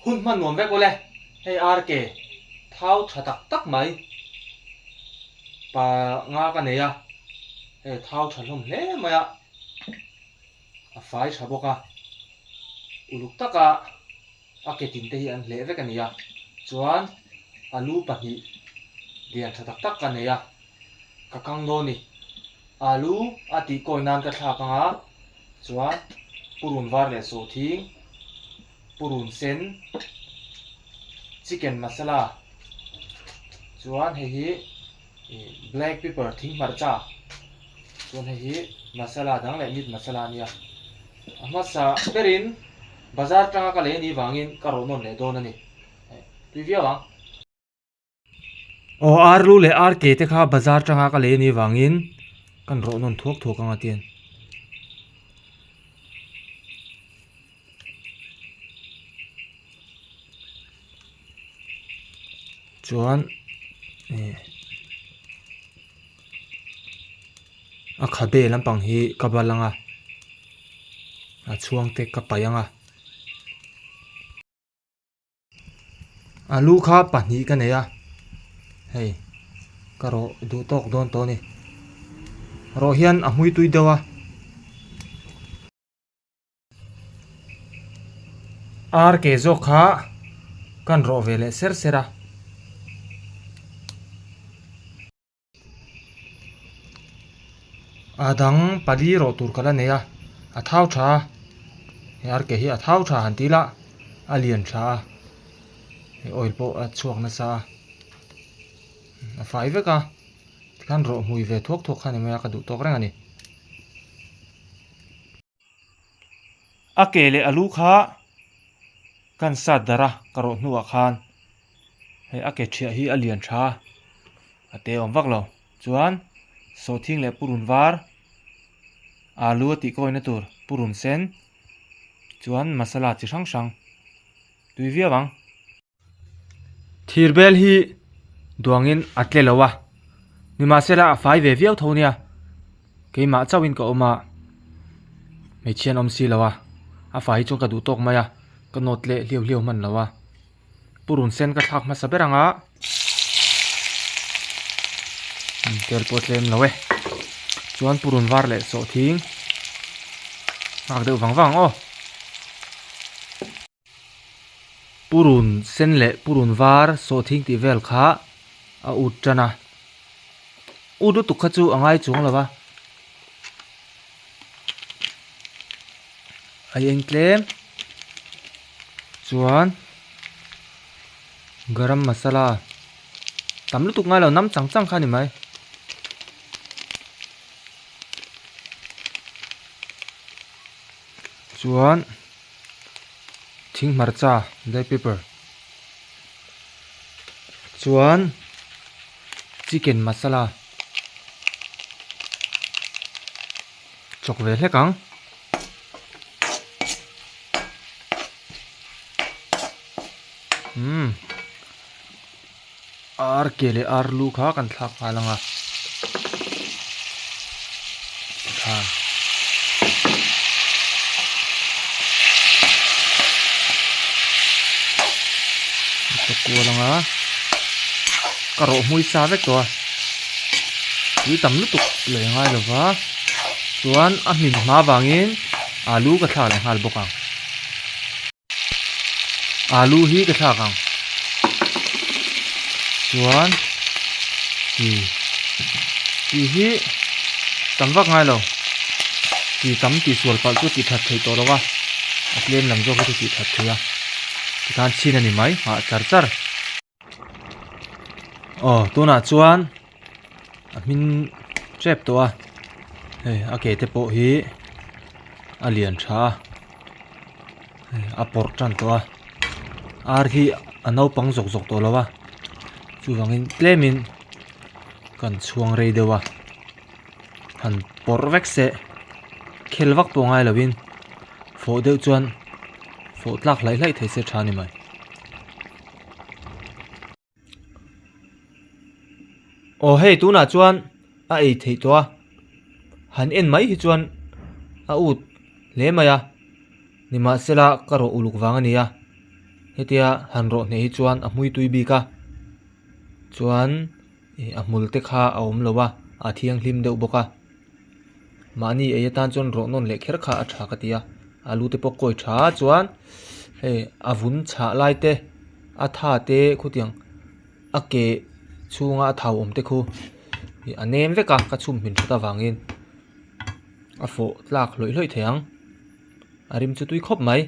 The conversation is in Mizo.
Hun hman nuam vek awle, hei RK thau tha tak tak mai pa nga ka nei a, hei thau tha hlawm hle mai a, a fai tha bawk a, uluk taka a ke tin te hi an hleh vek a ni a, chuan alu pahnih lian tha tak tak ka nei a, ka kang dawn ni, alu a tih kawi nan ka thlak ang a, chuan purun var leh sawhthing. Purun sen, chicken masala chuan hei hi black pepper thing hmarcha chuan hei hi masala dang leh meat masala a nia. A hmasa berin bazar tanga ka lei anih vangin ka rawh nawn leh dawn a ni. Tui viau ang. Aw ar lu leh ar ke te kha bazar tanga ka lei anih vangin kan rawh nawn thuak thuak anga tian. Chuan ih a khabe lampang hi ka bal anga a chhuang te ka paih anga. Alu kha pahnih ka nei a, hei ka rawh duh tawk dawn tawh a ni. Rawh hian a hmui tui deuh a. Ar ke zawk kha kan rawh ve leh ser ser a. A dang pali rawh tur ka la nei a, a thau tha a, he ar ke hi a thau tha han ti ila a lian tha a, hei oil pawh a chhuak nasa a, a fai vek a, tikhan rawh hmui ve thuak thuak kha ni mai a ka duh tawk reng a ni. A ke leh a lu kha kan sat darh a ka rawh hnuah khan hei a ke thiah hi a lian tha a, a te awm vak lo. Chuan sawhthing leh purun var alu a tih kawina tur purun sen chuan masala chi hrang hrang tui viau ang. Thir bel hi duangin a tle lo a, nimahsela a fai ve viau tho nia, keimah chauhin ka awm a, hmeichhia an awm si lo a, a fai hi chuan ka duh tawk mai a, ka nawt leh hliau hliau hman lo a, purun sen ka thlak hmasa ber ang a, tel pawh tlem lo e, chuan purun var leh sawhthing nghak deuh vang vang aw. Purun sen leh purun var sawhthing tih vel kha a ut tan a, ut lutuk kha chu a ngai chuang lo va, a eng tlem chuan garam masala tam lutuk ngai lo nam chang chang kha a ni mai. Chuan thing hmarcha black pepper chuan chicken masala chawk ve hlek ang. Umm ar ke leh ar lu kha kan thlak nghal ang a. Ka kual ang a ka rawh hmui sa vek tawh a tui tam lutuk leh ngai lo va chuan a hmin hma vangin alu ka thlak leh nghal bawk ang. Alu hi ka thlak ang chuan chi chi hi tam vak ngai lo chi tam tih sual palh chu tih that theih tawh lo va a tlem lam zawk hi chu tih that theih a tikhan chhin a ni mai nghah char char. Aw tunah chuan a hmin tep tawh a hei a ke te pawh hi a lian tha a hei a pawrh tan tawh a ar hi a naupang zawk zawk tawh lo a chuvangin tlemin kan chhuang rei deuh a han pawrh vek se khel vak pawh ngai lovin fawh deuh chuan fawh tlak hlaih hlaih thei se tha a ni mai. Aw hei tunah chuan a ei theih tawh a han en mai hi chuan a ut hle mai a nimahsela ka rawh uluk vang a ni a. Hetia han rawh hneh hi chuan a hmui tui bik a, chuan ih a hmul te kha a awm lo a, a thianghlim deuh bawk a. Mahni ei atan chuan rawh nawn leh kher kha a tha ka ti a, alu te pawh kawi tha chuan hei a vun chhah lai te a tha te khutiang a ke chhunga a thau awm te khu ih a nem vek a ka chhum hmin that avangin a fawh tlak hlawih hlawih thei ang a rim chu tui khawp mai.